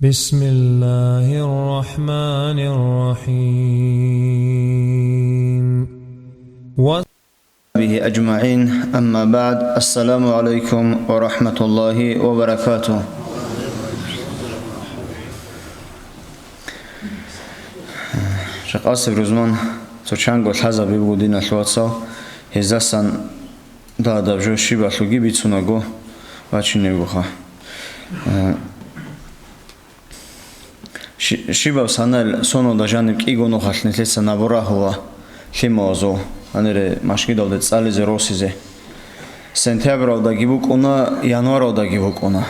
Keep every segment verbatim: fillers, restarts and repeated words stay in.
بسم الله الرحمن الرحيم. وصحبه أجمعين. أما بعد. السلام عليكم ورحمة الله وبركاته. Жакъасеб рузман цо чанго лъазабе буго, диналъул вацал, гьездасан дагьаб жо щибалъулги бицунаго бачинебгоха. Э, щи-, щибаб санайл соналда жаниб кӀиго нухалъ нилъеца наб рагьула лъималазул, гьанире машгидалде цӀализе росизе. Сентябралдаги букӀуна, январалдаги букӀуна.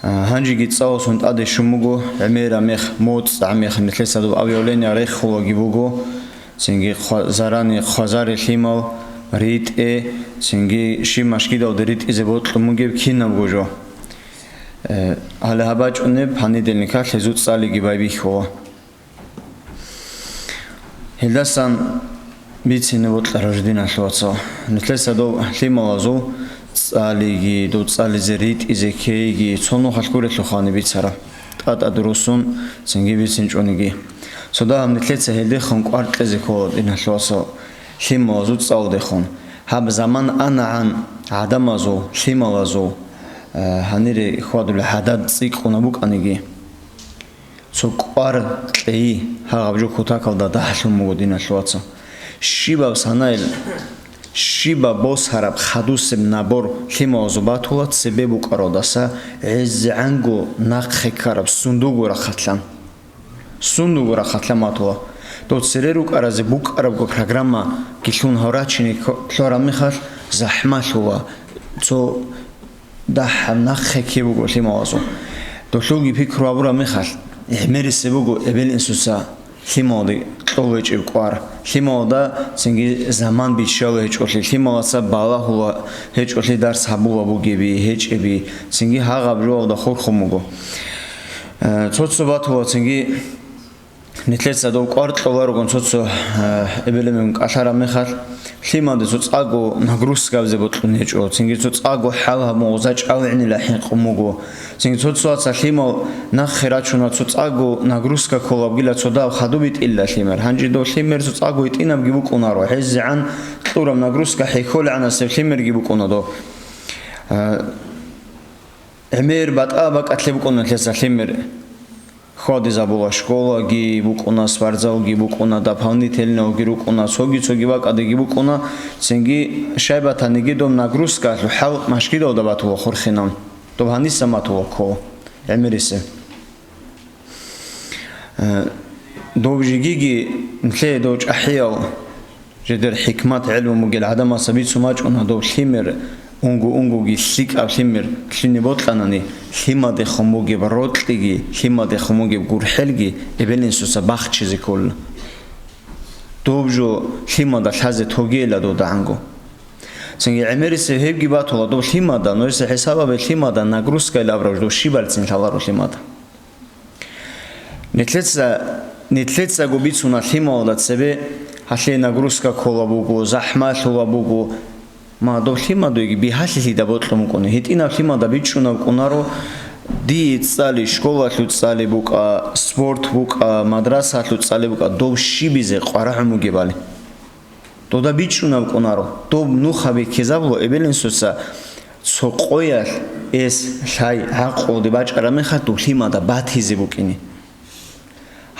А, гьанжеги цӀаласун тӀаде щун буго, гӀемераб мех, моцӀ гӀамех нилъеца доб объявление рехулаги буго, цинги хва-, зарани хвазаре лъимал ритӀе, цинги щиб машгидалде ритӀизе бокьун бугеб кинабго жо. Э, гьале гьаб бачӀунеб понедельникалъ гьезул цӀалиги байбихьула. Гьелдасан бицине бокьараб жо, диналъул вацал. Нилъеца доб лъималазул цӀалиги, доб цӀализе ритӀизе ккейги, цо нухалъ гурелъул хани бицараб. ТӀатӀад руссун, цинги бицинчӀониги. Цо дагьаб нилъеца гьелдехун кӀвар кьезе ккола, диналъул вацал, лъималазул цӀалдехун. Гьаб заман анагӀан гӀадамазул, лъималазул, э, гьанире хьвадулеб гӀадат цӀикӀкӀунаб букӀаниги. Цо кӀвар кьей гьагъаб жо кутакалда дагьлъун буго, диналъул вацал. Щибаб санайл, щибаб босараб хадусеб набор лъималазул батула цебе букӀаралдаса гӀезегӀанго нахъе ккараб сундулго рахъалъан. Сундулго рахъалъан батула. Дов цере рукӀаразе букӀарабго программа гилъун гьав рачине кко-, лъораб мехалъ захӀмалъула. Цо дагьаб нахъе ккей буго лъималазул. Долъулги пикру гьабураб мехалъ, гӀемерисеб буго эбел-инсуца лъималде кьолеб гьечӀеб кӀвар, лъималда цинги заман биччалеб гьечӀолъи, лъималаца балагьулеб гьечӀолъи дарс гьабулеб бугеби, гьечӀеби, цинги гьагъаб жоялда хурхун буго. Э, цо-цо батула цинги Нилъеца дов кӀвар кьоларогун цо-цо, э, эбел-инсугун кӀалъараб мехалъ, лъималде цо цӀакъго нагрузка гьабизе бокьун гьечӀо, цинги цо цӀакъго хӀал гьабун гъоза чӀалгӀинила хӀинкъун буго. Цинги цо-цояца лъимал нахъе рачуна, цо цӀакъго нагрузка кколеб бугила, цо дагьаб хадуб йитӀила лъимер. Гьанже дов лъимер цо цӀакъго йитӀинабги букӀунаро, гьезегӀан кьураб нагрузка хӀехьолебгӀанасеб лъимерги букӀуна дов. Э, ГӀемер батӀа-бакӀалъе букӀуна нилъеца лъимер. Хьвадизабула, школаги букӀуна, спортзалги букӀуна, дополнительноги рукӀуна, цоги-цоги бакӀадеги букӀуна, цинги щай батаниги доб нагрузкаялъул хӀал машгидалда батула хурхинан, доб гьаниса батула ккола гӀемерисе. Э, дов жигиги, нилъее дов чӀахӀиял, жидер хӀикмат, гӀелму бугел гӀадамаца бицун бачӀуна, дов лъимер, унго-унгоги лъикӀаб лъимер лъине бокьанани, лъимадехун бугеб рокьиги, лъимадехун бугеб гурхӀелги эбел-инсуца бахчизе ккола. Дов жо лъимада лъазе тогейила дов дагӀанго. Цинги гӀемерисеб гьебги батула, дов лъимада, нужеца хӀисаб гьабе, лъимада нагрузкайилан абураб жо дов щибалцин лъаларо лъимада. Нилъеца, нилъецаго бицуна лъималда цебе, гьалъе нагрузка ккола буго, захӀмалъула буго. Ма доб лъимадуеги бигьалъилъида бокьун букӀуна. ГьитӀинаб лъимада бичӀчӀунаб кӀунаро, дие цӀали, школалъул цӀали букӀа, спорт букӀа, мадрасалъул цӀали букӀа, доб щибизе къварагӀун бугебали. Дода бичӀчӀунаб кӀунаро, доб нухаби ккезабуло эбел-инсуца цо къоялъ эс лъай гӀакълуде бачӀараб мехалъ доб лъимада батизе букӀине.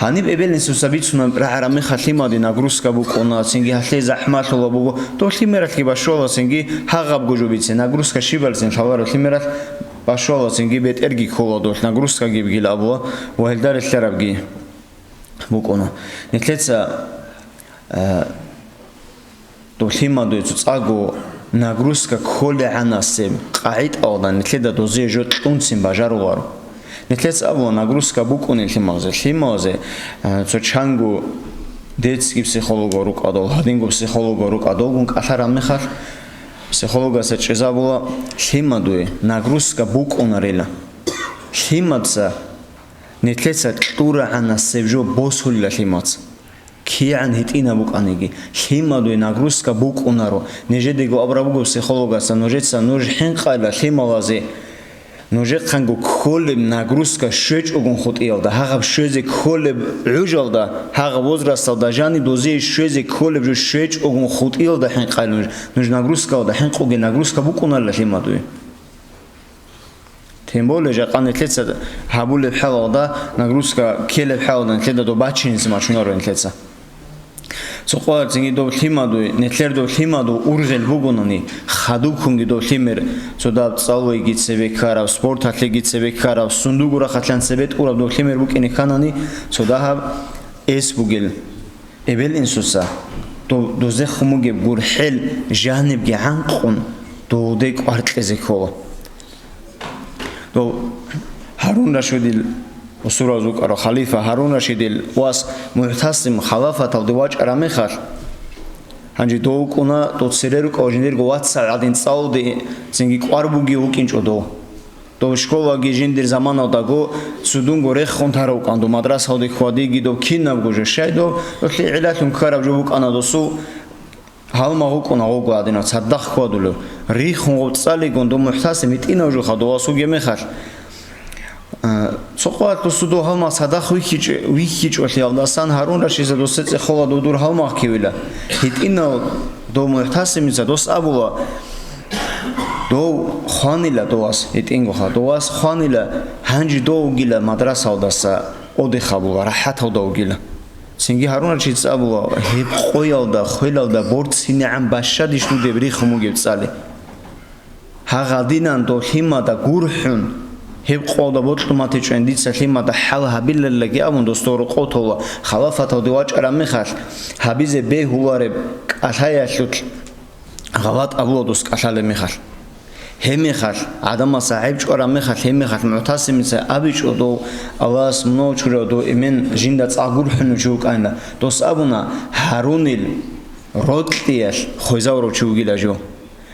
Гьаниб эбел-инсуца бицунеб рагӀараб мехалъ лъимаде нагрузка букӀуна, цинги гьалъе захӀмалъула буго, доб лъимералъги башула, цинги гьагъабго жо бице, нагрузка щибалцин лъаларо лъимералъ башула, цинги бетӀерги ккола долъ, нагрузкаги бугила абула ва гьелда релълъарабги букӀуна. Нилъеца, э, доб лъимадуе цоцӀаго нагрузка кколегӀанасеб къагӀидалда нилъеда дозе жо кьунцин бажаруларо. Нилъеца абула нагрузка букӀунел лъималазе. Лъималазе, э, цо чанго детский психолого рукӀадал, гьадинго психолого рукӀадалгун кӀалъараб мехалъ, психологаца чӀезабула лъимадуе нагрузка букӀунарила. Лъимаца Нилъеца кьурагӀанасеб жо босулила лъимаца. КигӀан гьитӀинаб букӀаниги, лъимадуе нагрузка букӀунаро. Нижедего абураб буго психологаца, нужеца нуж хӀинкъайла лъималазе Нужехъанго кколеб нагрузка щвечӀогун хутӀиялда, гьагъаб щвезе кколеб гӀужалда, гьагъаб возрасталда жаниб дозие щвезе кколеб жо щвечӀогун хутӀиялда хӀинкъай нуж. Нуж нагрузкалда хӀинкъуге нагрузка букӀунарила лъимадуе. Тем более, жакъа нилъеца гьабулеб хӀалалда, нагрузка ккелеб хӀалалда нилъеда доб бачиница мачунаро нилъеца. Цо къоялъ цинги доб лъимадуй, нилъер доб лъимадув ургъел бугонани, хадубккунги доб лъимер, цо даб цӀалуйги цебе ккараб, спорталъеги цебе ккараб, сундугу рахъалъан цебе тӀураб доб лъимер букӀине кканани, цо дагьаб эс бугел. Эбел-инсуца дов дозехун бугеб гурхӀел жанибги гӀанкъун довде кӀвар кьезе ккола. Дов Гьарун Рашидил, усураз вукӀарав халифа Гьарун Рашидил вас МугӀтасим халафаталде вачӀараб мехалъ, гьанже дов вукӀуна, дов цере рукӀав жиндирго вацал гӀадин цӀалуде цинги кӀвар бугев вукӀинчӀо дов. Дов школаги жиндир заманалдаго цудунго рехун тарав вукӀан, дов мадрасалде хьвадиги дов кинабго жо щай дов, дов лъи гӀилалъун ккараб жо букӀана досул, гьалмагъ вукӀуна гъовго гьадинав цадахъ хьвадулев. Рихун гъов цӀалигун дов МугӀтасим гьитӀинав жо хадув вас вугеб мехалъ. А, цо къоялъ досул дов гьалмагъ цадахъ вихьичӀ-, вихьичӀолъиялдасан Гьарун Рашидица досда цӀехола дов дур гьалмагъ кивила. ГьитӀинав дов МугӀтасимица дос абула, дов хванила дов вас, гьитӀингоха, дов вас хванила, гьанже дов вугила мадрасалдаса отдых гьабула, рахӀаталда вугила. Цинги Гьарун Рашидица абула, гьеб къоялда, хвелалда борцинегӀан бащадищ дугеб рихун бугеб цӀали. Гьагъадинан дов лъимада гурхӀун, гьеб къоялда бокьун батичӀони дица лъимада хӀал гьабилалилаги абун, дос дов рокъов тола, халафаталде вачӀараб мехалъ, гьабизе бегьулареб кӀалъаялъулъ гъалатӀ абула дос кӀалъалеб мехалъ. Гьеб мехалъ, гӀадамаца гӀайиб чӀвараб мехалъ, гьеб мехалъ МугӀтасимица абичӀо дов, Аллагьас мунагьал чурав дов эмен жинда цӀакъ гурхӀунев чи вукӀанила. Дос абуна, Гьарунил рокьиялъ хвезавурав чи вугила жо.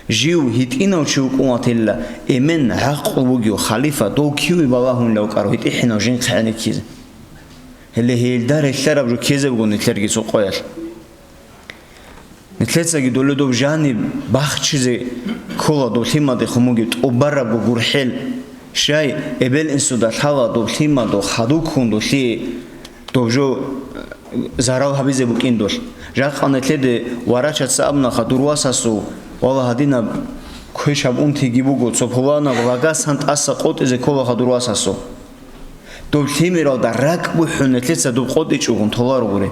Жив гьитӀинав чи вукӀун ватила, эмен гӀакълу вугев халифа, дов киве балагьунила вукӀарав гьитӀихӀинав жинхъ гӀенеккизе. Гьеле гьелда релълъараб жо ккезе буго нилъерги цо къоялъ. Нилъецаги доле доб жаниб бахчизе ккола дов лъимадехун бугеб тӀубарабго гурхӀел. Щай, эбел-инсуда лъала доб лъимадул хадубккун долъие доб жо, э, зарал гьабизе букӀин долъ. Жакъа нилъеде варачаца абунаха дур васасул, вала, гьадинаб квешаб унтиги буго, цо пуланаб лагасан тӀаса къотӀизе кколаха дур васасул. Доб лъимералда ракӀ бухӀун нилъеца доб къотӀичӀогун толаро гури.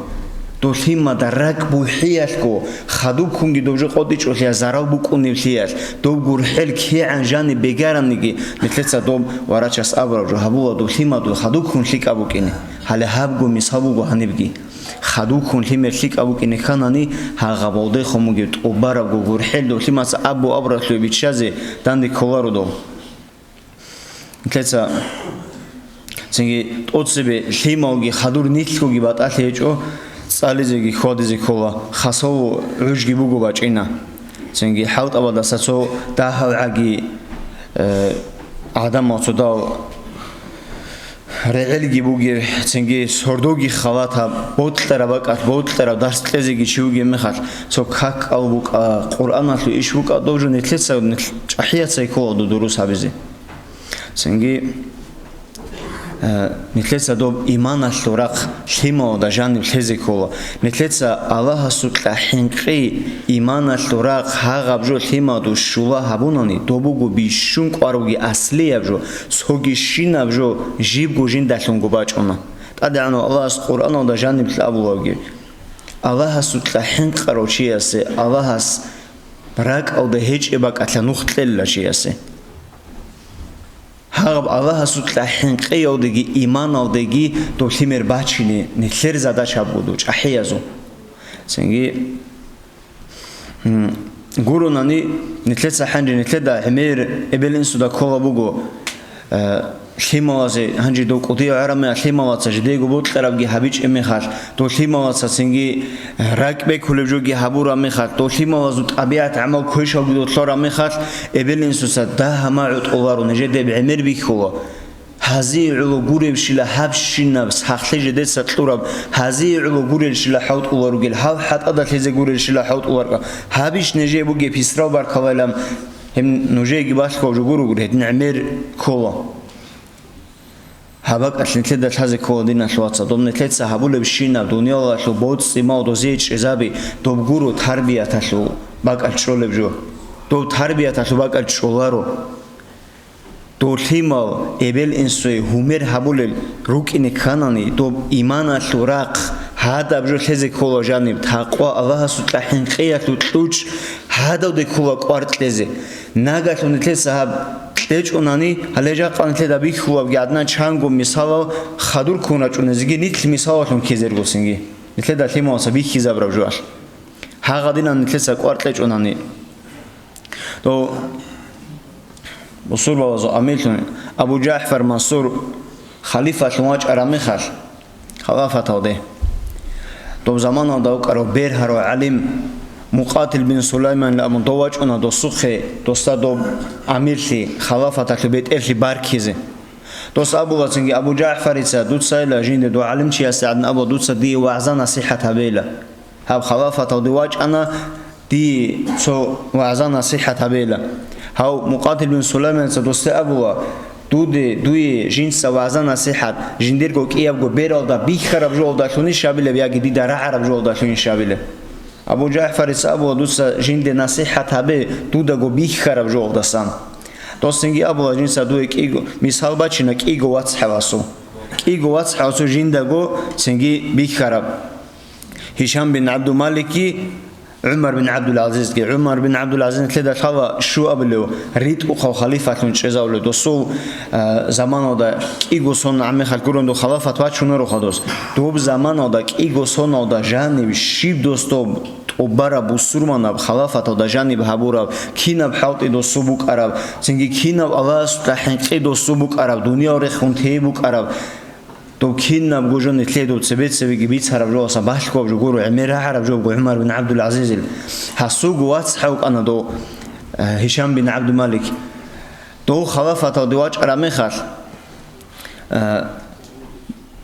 Доб лъимада ракӀ бухӀиялъго, хадубккунги доб жо къотӀичӀолъиялъ зарал букӀуневлъиялъ, доб гурхӀел кигӀан жаниб бегараниги, нилъеца доб варачас абураб жо гьабула доб лъимадул хадубккун лъикӀаб букӀине. Гьале гьабго мисал буго гьанибги. Хадубккун лъимер лъикӀаб букӀине кканани, гьагъабалдехун бугеб тӀубарабго гурхӀел доб лъимаца абу-абуралъуве биччазе данде кколаро доб. Нилъеца цинги тӀоцебе лъималги хадур нилъгоги батӀалъи гьечӀо, цӀализеги хьвадизе ккола, хасав гӀужги буго бачӀина. Цинги хӀалтӀабадаса цо дагьав гӀаги, э, гӀадамал цо дал регӀелги бугеб, цинги сордоги халатаб, бокьараб бакӀалъ бокьараб дарс кьезеги чи вугеб мехалъ, цо как кӀал букӀа, Къуръаналъул иш букӀа, доб жо нилъеца, нилъ-, чӀахӀияцай ккола доб дурус гьабизе. Цинги, э, нилъеца доб иманалъул рахъ лъималда жаниб лъезе ккола. Нилъеца Аллагьасукьа хӀинкъи, иманалъул рахъ гьагъаб жо лъимаду щула гьабунани, доб буго бищун кӀваруги аслияб жо, цоги щинаб жо жибго жиндалъунго бачӀуна. ТӀадегӀанав Аллагьас Къуръаналда жаниб абулавги, Аллагьасукьа хӀинкъарав чиясе Аллагьас ракӀалда гьечӀеб бакӀалъа нух кьела чиясе. Гьаб Аллагьасукьа хӀинкъиялдеги иманалдеги дов лъимер бачине нилъер задача буго, чӀахӀиязул. Цинги, м, гуронани, нилъеца хӀанже нилъеда гӀемер эбел-инсуда ккола буго, э, лъималазе, гьанже дов кӀудияв гӀарамиа лъималаца жидего бокьарабги гьабичӀеб мехалъ, дов лъималаца цинги ракӀ бекулеб жоги гьабураб мехалъ, дов лъималазул тӀабигӀат гӀамал квешалги дов лъораб мехалъ, эбел-инсуца дагьа-магӀу тӀоларо, нижеде гӀемер бихьула. Гьазие гӀоло гуребщила гьабщинаб сахлъи жедеца кьураб, гьазие гӀоло гурелщила хӀалтӀула ругел, гьав хӀатӀада лъезе гурелщила хӀалтӀуларкъа. Гьабищ нижее бугеб писрал баркалайилан, Гьеб нужееги балъгов жо гуро гури, гьедин гӀемер ккола. Гьаб бакӀалъ нилъеда лъазе ккола, диналъул вацал, доб нилъеца гьабулебщинаб дуниялалъул боцӀи-мал дозие чӀезаби, доб гуро тарбияталъул бакӀалъ чӀолеб жо. Доб тарбияталъул бакӀалъ чӀоларо. Дов лъимал эбел-инсуе гьумер гьабулел рукӀине кканани, доб иманалъул рахъ гьадаб жо лъезе ккола жаниб, такъва, Аллагьасукьа хӀинкъиялъул кьучӀ гьадавде ккола кӀвар кьезе. Нагагьлъун нилъеца гьаб кьечӀунани, гьале жакъа нилъеда бихьулабги гӀадин, чанго мисалал хадур ккун рачӀунезеги, нилъ мисалалъун ккезергосинги. Нилъеда лъималаса бихьизабураб жоалъ. Гьагъадинан нилъеца кӀвар кьечӀунани. Дов бусурбабазул амирлъун Абу ЖагӀфар Мансур халифалъун вачӀараб мехалъ, халафаталде, доб заманалда вукӀарав бергьарав гӀалим Мукъатил бин Сулайман абун дов вачӀуна досухъе, досда доб амирлъи, халафаталъул бетӀерлъи баркизе. Дос абула цинги Абу ЖагӀфарица, дуцайила жинде дов гӀалимчиясда гӀадин абула, дуца дие вагӀза-насихӀат гьабейила. Гьаб халафаталде вачӀана, дие цо вагӀза-насихӀат гьабейила. Гьав Мукъатил бин Сулайманица досде абула, дуде, дуе жинца вагӀза-насихӀат, жиндирго кӀиябго бералда бихьараб жоалдалъунищ гьабилеб яги дида рагӀараб жоалдалъунищ гьабилеб? Абу ЖагӀфарица абула, дуца жинде насихӀат гьабе дудаго бихьараб жоалдасан. Дос цинги абула, жинца дуе кӀиго, мисал бачина, кӀиго вацгӀав асу. КӀиго вацгӀав асу жиндаго цинги бихьараб. Гьишам бин ГӀабдумаликги ГӀумар бин ГӀабдул-ГӀазизги. ГӀумар бин ГӀабдул-ГӀазиз нилъеда лъала щуабилев ритӀухъав халифалъун чӀезавулев, досул, а, заманалда кӀиго сон гӀаммехалъ гурондул халафат бачунароха дос. Доб заманалда кӀиго соналда жанив щиб дос доб тӀубараб бусурманаб халафаталда жаниб гьабураб, кинаб хӀалтӀи досул букӀараб, цинги кинаб Аллагьасукьа хӀинкъи досул букӀараб, дуниял рехун тей букӀараб, доб кинабго жо нилъее доб цебе-цебеги бицараб жоалдаса балъгоаб жо гуро, гӀемер рагӀараб жо буго ГӀумар бин ГӀабдул-ГӀазизил. Гьасулго вацгӀав вукӀана дов, э, Гьишам бин ГӀабдумалик. Дов халафаталде вачӀараб мехалъ, э,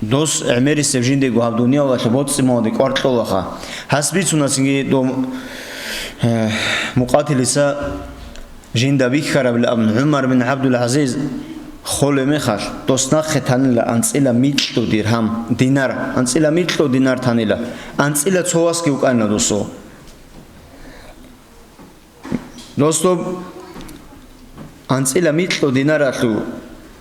дос гӀемерисеб жиндего гьаб дуниялалъул боцӀи-малалде кӀвар кьолаха. Гьас бицуна цинги дов, э, Мукъатилица жинда бихьарабилан абун, ГӀумар бин ГӀабдул-ГӀазиз холеб мехалъ, дос нахъе танила анцӀила микьу диргьам, динар, анцӀила микьу динар танила, анцӀила цо васги вукӀанила досул. Дос доб анцӀила микьу динаралъул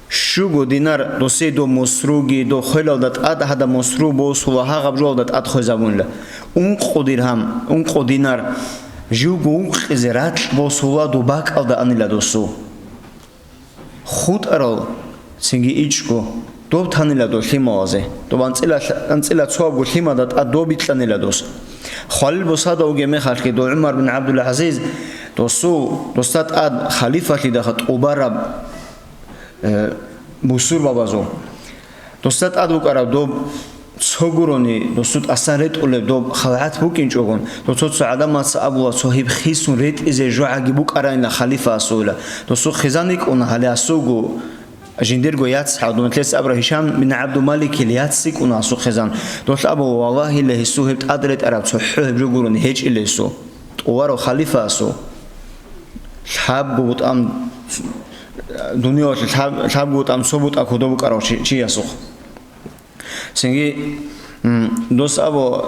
щуго динар досие доб мусруги, доб хвелалда тӀад гьадаб мусру босула, гьагъаб жоялда тӀад хвезабунила. Ункъо диргьам, ункъо динар живго ункъизе ракь босула доб бакӀалда анила досул. ХутӀарал цинги ичӀго доб танила дол лъималазе, доб анцӀила, анцӀила цоабго лъимада тӀад доб бикьанила дос. Хвалил бусада вугеб мехалъги дов ГӀумар бин ГӀабдул-ГӀазиз досул, досда тӀад халифалъидаха тӀубараб, э, бусурбабазул. Досда тӀад вукӀараб доб цо гурони, досул тӀасан ретӀулеб доб халгӀат букӀинчӀогон, дов цо-цо гӀадамаца абула, цо гьеб хисун ретӀизе жогӀаги букӀарайна халифа асула. Досул хизан йикӀуна гьале асулго, жиндирго яцгӀав, дун лъес абра Гьишам бин ГӀабдумаликил яц йикӀуна асул хизан. Долъ абула, валлагьила, гьесул гьеб тӀад ретӀараб цохӀо гьеб жо гурони гьечӀила гьесул. ТӀуварав халифа асул. Лъабго бутӀа-, дуниялалъул лъаб-, лъабго бутӀа-, цо бутӀа кодоб букӀарав чи-, чиясухъ. Цинги, м, дос абу,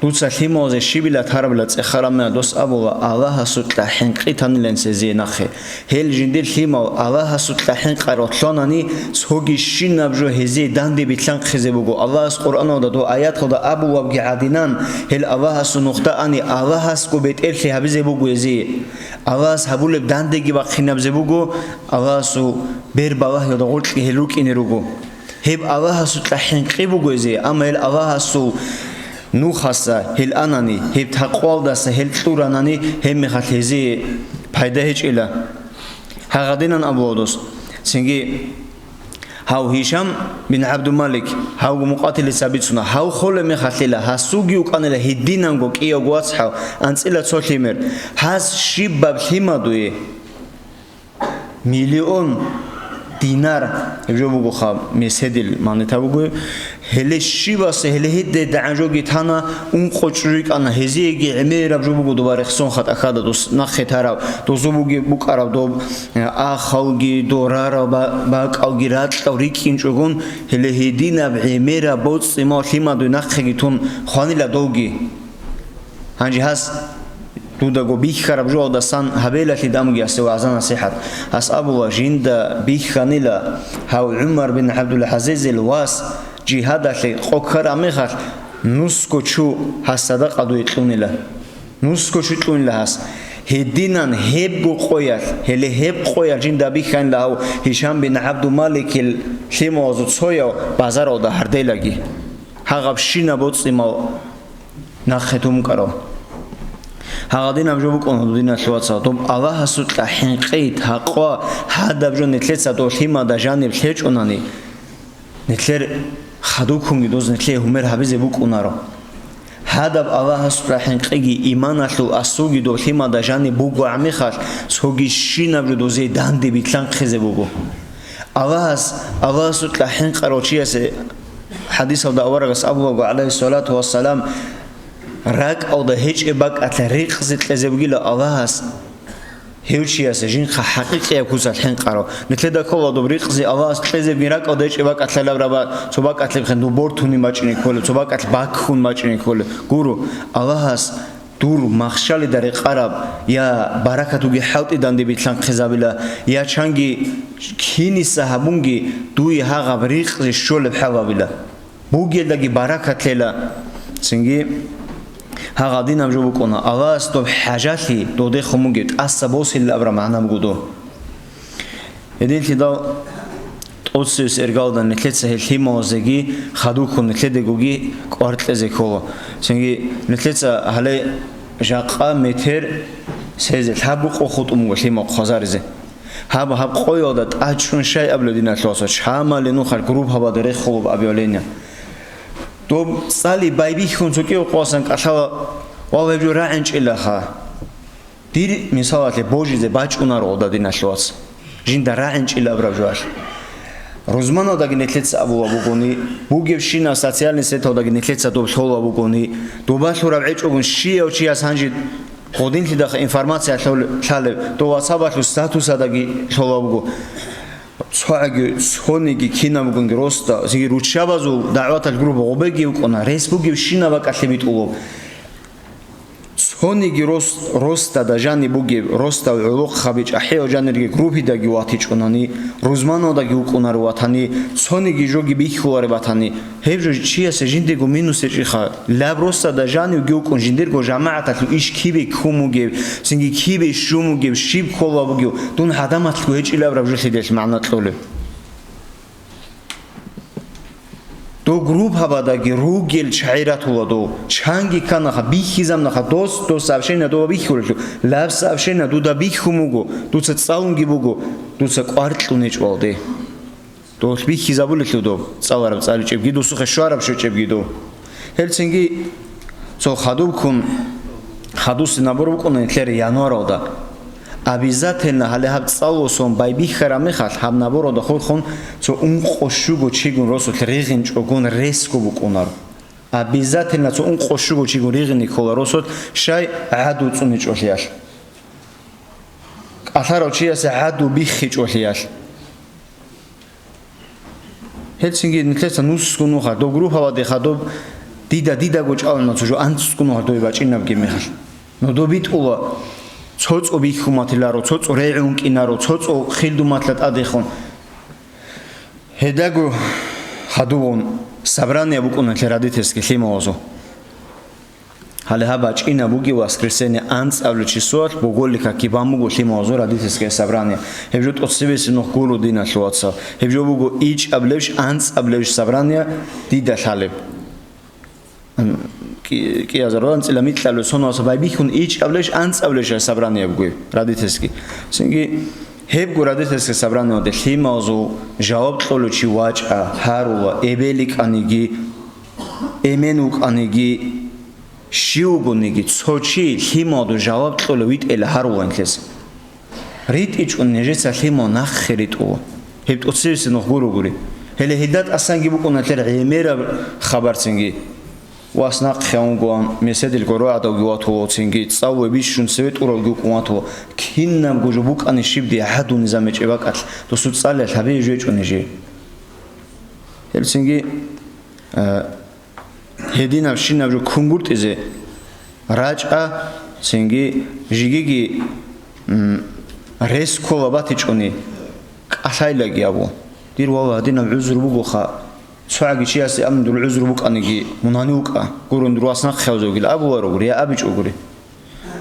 дуца лъималазе щибила тарабила цӀехараб мега, дос абула, Аллагьасукьа хӀинкъи танилан цезе нахъе. Гьел жиндир лъимал Аллагьасукьа хӀинкъарав лъанани, цоги щинаб жо гьезие данде билълъанхъизе буго. Аллагьас Къуръаналда дов аяталда абулабги гӀадинан, гьел Аллагьасул нухда ани, Аллагьасго бетӀерлъи гьабизе буго гьезие. Аллагьас гьабулеб дандеги бахъинабзе буго, Аллагьасул бер балагьиялда гъоркьги гьел рукӀине руго. Гьеб Аллагьасукьа хӀинкъи буго гьезие, амма гьел Аллагьасул нухаса гьел анани, гьеб такъвалдаса гьел кьуранани, гьебмехалъ гьезие пайда гьечӀила. Гьагъадинан абула дос. Цинги гьав Гьишам бин ГӀабдумалик, гьавго Мукъатилица бицуна, гьав холеб мехалъила, гьасулги вукӀанила гьединанго кӀиявго вацгӀав, анцӀила цо лъимер. Гьас щибаб лъимадуе? Миллион динар, гьеб жо бугоха, меседил магьнита буго, Гьеле щиваса гьеле гьедде дагӀан жоги тана, ункъо чӀужу йикӀана, гьезиеги гӀемераб жо буго доба рехсон хатӀа хьада дос нахъе тарав, дозу буги букӀараб доб, э, ахалги, дорарав ба-, бакӀалги ракьав рикӀкӀинчӀогун, гьеле гьединаб гӀемераб боцӀцӀимал лъимадуй нахъеги тун хванила довги. Гьанже гьас дудаго бихьараб жоялдасан гьабелалъидамги гьасе вагӀза-насихӀат. Гьас абула, жинда бихьанила гьав ГӀумар бин ГӀабдул-ГӀазизил вас жигьадалъе къо ккараб мехалъ, нусго чу гьас садакъа дуе кьунила. Нусго чу кьунила гьас. Гьединан гьебго къоялъ, гьеле гьеб къоялъ жинда бихьанила гьав Гьишам бин ГӀабдумаликил лъималазул цояв базаралда гьарделаги. Гьагъабщинаб боцӀцӀимал нахъе тун букӀарав. Гьагъадинаб жо букӀун, гьудинал вацал, доб Аллагьасукьа хӀинкъи, такъва, гьадаб жо нилъеца дов лъимада жаниб лъечӀунани, нилъер хадуккунги доз нилъее гьумер гьабизе букӀунаро. Гьадаб Аллагьасукьа хӀинкъиги иманалъул асулги дов лъимада жаниб буго гӀамихалъ, цоги щинаб жо дозе данде битлъанхъизе буго. Аллагьас, Аллагьасукьа хӀинкъарав чиясе хӀадисалда аварагас абулаго, гӀалайгьиссалату вассалам, ракӀалда гьечӀеб бакӀалъа рикъзи кьезе бугила Аллагьас, гьев чиясе жинха хӀакъикъияб куцалъ хӀинкъарав. Нилъеда ккола доб рикъзи Аллагьас кьезебги ракӀалда гьечӀеб бакӀалъа лаб раба, цо бакӀалъебхъин дуб бортуни бачӀине кколеб, цо бакӀалъ баккун бачӀине кколеб. Гуро, Аллагьас дур махщалида рекъараб я баракат буги хӀалтӀиданде битлъанхъизабила, я чанги киниса гьабунги дуе гьагъаб рикъзи щолеб хӀалабила. Бугелдаги баракат лъела. Цинги гьагъадинаб жо букӀуна, Аллагьас доб хӀажалъи додехун бугеб тӀаса босила абураб магӀна буго доб. Гьединлъидал тӀоцевес эргалда нилъеца гьел лъималазеги хадубккун нилъедегоги кӀвар кьезе ккола. Цинги нилъеца гьале жакъа метер сезе лъабго къо хутӀун буго лъимал хъвазаризе. Гьаб, гьаб къоялда тӀачӀун щай абулеб, диналъул вацал, чамали нухалъ группабаде рехулеб объявление. Доб цӀали байбихьун цо кӀиго къоясан кӀалъала, валлагь, гьеб жо рагӀинчӀилаха. Дир, мисалалъе, божизе бачӀунаро гьелда, диналъул вацал. Жинда рагӀинчӀила абураб жоялъ. Рузманалдаги нилъеца абула бугони, бугебщинаб социальный сеталдаги нилъеца доб лъола бугони, доба лъураб гьечӀогун щияв чияс гьанже гьудинлъидахъ информация лъол-, лъалеб, дов ватсабалъул статусадаги лъола буго. ЦогӀаги, цониги кинабгунги росда, цинги руччабазул дагӀваталъ группа гъубеги букӀуна, рес бугебщинаб бакӀалъе битӀулеб. Цониги рос-, росдада жаниб бугеб, росдал гӀолохъаби чӀахӀиял жанирги группидаги ватичӀунани, рузманалдаги вукӀунаро ватани, цониги жоги бихьуларе батани, гьеб жо чиясе жиндего минус гьечӀиха. Лаб росдада жанивги вукӀун жиндирго жамагӀаталъул иш кибе ккун бугеб, цинги кибе щун бугеб, щиб ккола бугев, дун гӀадамалъго гьечӀилаб раб жо лъиделъ магӀна кьолеб. Дов группабадаги ругел чагӀи ратула дов. Чанги кканаха, бихьизабунаха, дос, дос сообщение дова бихьулелъул, лаб сообщение дуда бихьун буго, дуца цӀалунги буго, дуца кӀвар кьун гьечӀо гьалде. Дов бихьизабулелъул дов, цӀалараб цӀаличӀебги, дусухъе щвараб щвечӀебги дов. Гьелцинги цо хадубккун, хадусе набор букӀуна нилъер январалда. Обязательно гьале гьаб цӀалусон байбихьараб мехалъ, гьаб наборалда хурхун цо ункъо щуго чигун росулъ ригъинчӀогун ресго букӀунаро. Обязательно цо ункъо щуго чигун ригъине ккола росулъ, щай гӀаду цӀуничӀолъиялъ. КӀалъарав чиясе гӀаду биххичӀолъиялъ. Гьелцинги нилъеца нусго нухар, доб группаладеха доб дида-дидаго чӀалана цо жо анцӀго нухар дой бачӀинабги мехалъ. Ну доб битӀула, цо-цо бихьуматиларо, цо-цо регӀун кӀинаро, цо-цо хилдуматла тӀадехун. Гьедаго хадубун собрание букӀуна нилъер родительский лъималазул. Гьале гьаб бачӀина буги воскресенье анцӀабилеб числоялъ буголика кибан буго лъималазул родительское собрание. Гьеб жо тӀоцебесеб нух гуро, диналъул вацал. Гьеб жо буго ичӀабилебищ, анцӀабилебищ собрание дида лъалеб. М, кӀи-, кӀиазар анцӀила микьабилеб соналъ байбихьун ичӀабилебищ, анцӀабилебищ собрание буго родительский. Цинги гьебго родительское собраниеде лъималазул жаваб кьолев чи вачӀа, гьарула, эбел йикӀаниги, эмен вукӀаниги, щив вугониги, цо чи лъималда жаваб кьолев витӀейилан гьарула нилъеца. РитӀичӀун нижеца лъимал нахъе ритӀула. Гьеб тӀоцебесеб нух гуро гури. Гьеле гьелда тӀасанги букӀуна нилъер гӀемераб хабар цинги. Вас нахъе унгоан, меседил гӀадавги ватула цинги, цӀалуе бищун цеве тӀуравги вукӀун ватула. Кинабго жо букӀани щиб дие гьадун низам гьечӀеб бакӀалъ, досул цӀалиялъ гьабие жо гьечӀо нижее. Гьел цинги, э, гьединабщинаб жо кунгуртӀизе рачӀа, цинги жигиги, м, рес ккола батичӀони, кӀалъайлаги абу. Дир вала, гьадинаб гӀузру бугоха, цогӀаги чиясе абун дур гӀузру букӀаниги, мун гьанив вукӀа, гурун дур вас нахъе гьавзавгил абуларо гури, я абичӀо гури.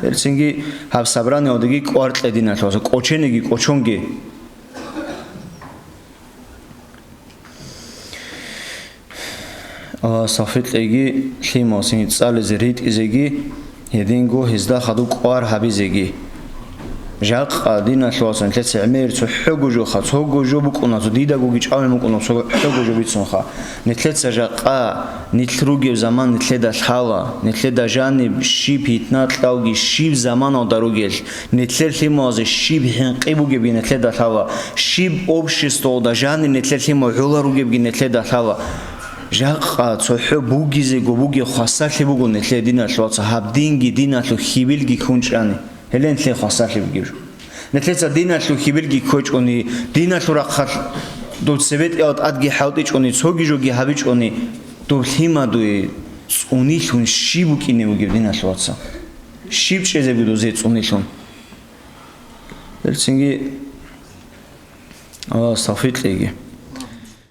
Гьел цинги гьаб собраниялдаги кӀвар кье, диналъул вацал, кӀочениги кӀочонги. Аллагьас тавфикъ кьеги, лъимал цинги цӀализе ритӀизеги, гьединго гьезда хадуб кӀвар гьабизеги. Жакъа, диналъул вацал, нилъеца гӀемер цохӀого жоха, цого жо букӀуна, цо дидагоги чӀалин букӀуна, цохӀого жо бицунха. Нилъеца жакъа, нилъ ругеб заман нилъеда лъала, нилъеда жаниб щиб питна кьалги, щиб заманалда ругел, нилъер лъималазе щиб хӀинкъи бугебги нилъеда лъала, щиб обществоялда жанир нилъер лъимал гӀолар ругебги нилъеда лъала. Жакъа цохӀо бугизего бугеб хвасарлъи буго нилъее, диналъул вацал, гьаб динги диналъул хьибилги ккун чӀани. Гьеле нилъее хвасарлъи бугеб жо. Нилъеца диналъул хьибилги ккечӀони, диналъул рахъалъ дов цебе тӀиялда тӀадги хӀалтӀичӀони, цоги жоги гьабичӀони, дов лъимадуе цӀунилъун щиб букӀине бугеб, диналъул вацал? Щиб чӀезе буго дузе цӀунилъун? Гьел цинги Аллагьас тавфикъ кьеги.